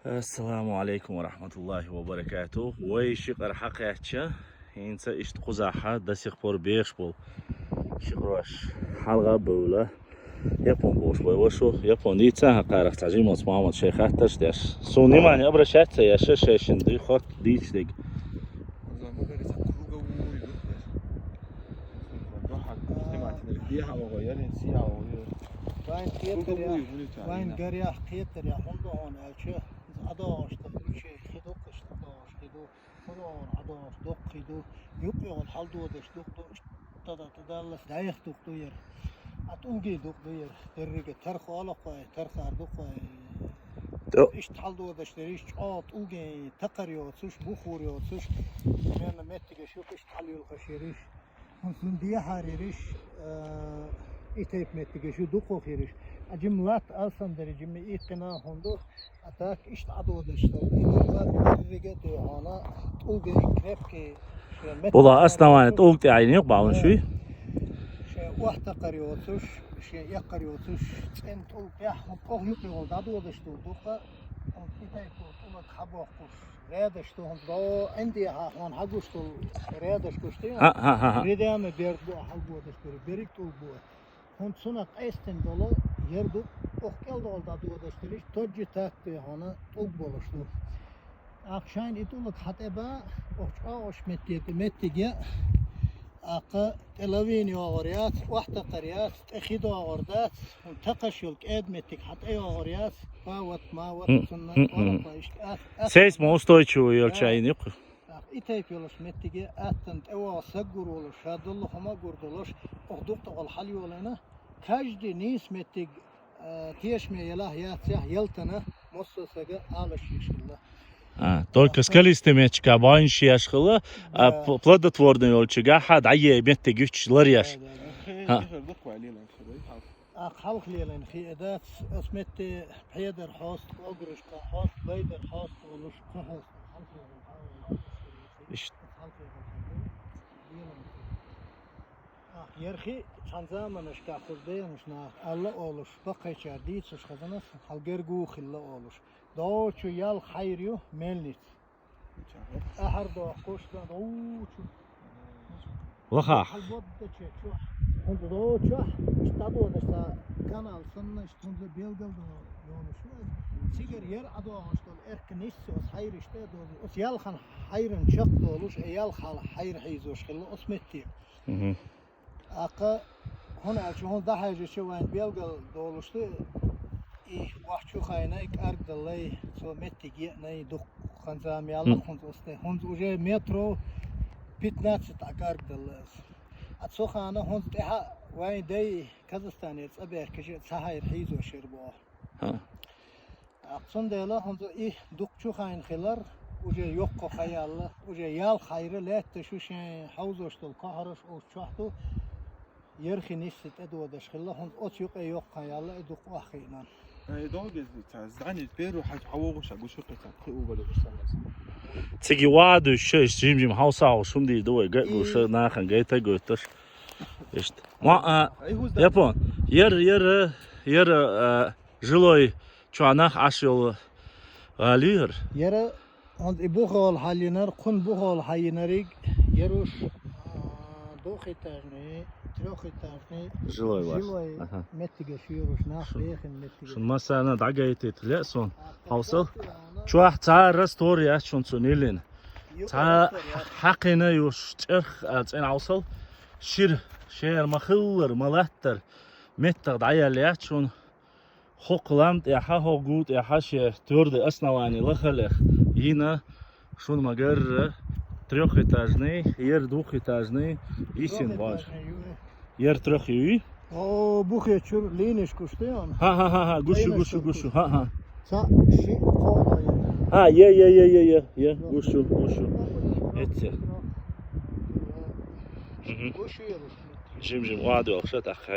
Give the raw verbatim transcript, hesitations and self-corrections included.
Ассаламу алейкум ва рахматуллахи ва баракатух. Вай шикъар хьакхаьчча, хӀинца иштта кхузахьа до сих пор беш болу шикъарош хьалха а бевлла. Япон болуш вай вашу, Япон дийца хьакхарах цхьа жималц Мухьаммад шайх хаттарш деш. Суна внимание обращать ца еш, шайшин дуй хатта дийцаш дерг. Вайн кхетарехь, вайн гарехь кхетарехь хӀунда хьуна аьлча, ӀадогӀуш ду, уьш хи ду, кхишта ӀадогӀуш хи ду, хӀун догӀур ӀадогӀуш доккхий ду, юкъ йогӀур хьалдодаш дукха ду, иштта тӀадаллалц дӀаех дукха ду яра. А тӀулгий дукха ду яра, деррига тарх олу кхой, тархар ду кхой. ТӀо- Иштта хьалдодаш дерриш чӀогӀа тӀулгий такхар йоцуш, бухур йоцуш, хенна меттигаш ю иштта хьалйулхаш ерриш. ХӀунда дехьар ерриш, а, и тайп меттигаш ю дукхох ерриш. А жима латта алсам дерриш, жима иккхина хӀунда, а так иштта Ӏадодаш долу. И тайп латта деррига а дуй хьуна, тӀулгий, крепкий, шен меттиг Була тӀехь основание йоцуш. ТӀулг тӀехь йина юкъа бахьана шуй? Шен охьатакхар йоцуш, шен эккхар йоцуш, цӀена тӀулг тӀехь, хӀунда оха юкъе волу дӀадодаш долу дукха, хӀунда и тайп долу тӀулг хьабоккхуш. Редаш ду хӀунда до, Ӏиндехьа хьуна хьагуш долу редаш гуш ду. Ха, ха, ха, ха. Редана берг бу хьалбодаш дерриг, берриг тӀулг бу. ХӀунда цунах къестина долу, яр ду, оха кӀел долу дӀадодаш дерриш, тоджи татте хьуна тӀулг болуш ду. Ахьа шайна и тӀулг хьатӀеба, оха чӀогӀаш меттиг, меттиг я, Аккха тӀе лавина йогӀур яц, охьатакхар яц, тӀе хи догӀур дац, хӀунда такхаш йолу кӀеда меттиг хьан тӀе йогӀур яц, ва вот, ма вот, М, цунна м, м. Олакхой иштта ас, ас. Сейсмоустойчивый йолча А. йина юкъа. Аккха и тайп йолуш меттиге аттана тӀе вогӀу саг гур волуш, ша долу хӀума гур долуш, оха дукха тӀехула хьал йолийна, каждый нийса меттиг, а, тешаме елахь яцахь, ялтана, массо а сага алаш йиш хилла. А, только скалистый меттигашка бахьана шеш хилла, а Да. пл-, плодотворный йолчугахьа дӀае меттиг юьтуш лар еш. Да, да, да. Ха. А хьалха лелийна хи а дац, ас метте пхьедар хьост, огрушка хьост, байдар хьост волуш, кху хьост. Иштта. Ах, ярхи цхьана заманашкахь кхуза дехнаш нах алла олуш, баккхайчара дийцуш хазанас, хьал гергу хилла олуш. Дочу ял хайр ю мельниц. Ахьар дохкуш дан дочу. Ваха. Хьал бодда че чу. ХӀунда дочу, дадо дашта канал санна, хӀунда белгал до йолуш. Цигар яр а дохуш дол эрк нисси ос хайр иште дол. Ос ял хан хайран чак долуш, э ял хал хайр хьийзош хилла ос метте. Мгм. Аккха, хӀун аьлча, хӀун дахьежача вайн белгал долуш ду, и вахчу хайнай, кӀаргдаллай, цо меттиг еънай, дукха хан зама ялла Мгм. хӀунз остай. ХӀунз уже метров пятнадцать а кӀаргдалла ас. А цу хана хӀунз тӀехьа вайн дай Казахстанера цӀа баьхкача цхьа хайр хьийзош яр боху. Ха. Цундела хӀунза и дукха чу хайна хилар, уже йоккха хаялла, уже ял хайра лаьтта шу шайн хьовзош долу кохьараш оцу чохь ду, ярхи нисса тӀедодаш хилла, хӀунза оцу юкъе йоккха ялла и дукха охьахиъна. Э, долгезница, здание первый хьаж хьавогӀуша гуш хӀу кхетам, кхи угол гуш санас. Циги вадуш ша, иш жим-жим хьовсагӀуш хӀум дийр ду вай, гайгуша, И- нахана гайта гойташ. Иштта. Ма, а, Ай, хӀуз да- Япон, яр, яр, яр, а, жилой чохь нах Ӏаш йолу гӀали яр. Яра, хӀунда и бухол хьайинар, кхун бухол хьайинариг, яруш, а, двухэтажный, трёхэтажный, Жилой вар. жилой Аха. меттигаш юруш, нах Шун- бехин меттигаш. Шун массарна дӀагайтийта леа сон. А, Хьовсал? так, так, Чохь цара растор яц шун цу нилин. Ю- Цхьа растор яц. хьакхина юш чӀарх, а, цӀена хьовсал. Шира, шера ма хиллар, ма латтар. Меттах дӀаял яц шун. ХӀокху лам тӀехьа, хӀокху гу тӀехьа шен твердый основание лахалех йина, шуна ма-гарра, трёхэтажный, яр двухэтажный, йисин баш. Яр трёх юй? О, бухе чур линиш гуш тайон. Ха, ха, ха, ха, гушу, Линиш гушу, гуш гушу, гуш. ха, ха. Ца ши кхола яр. А, е, е, е, е, е, е, гушу, гушу. Эцци. Мгм. Гушу яр. Жим-жим, ладу, ахша тахха.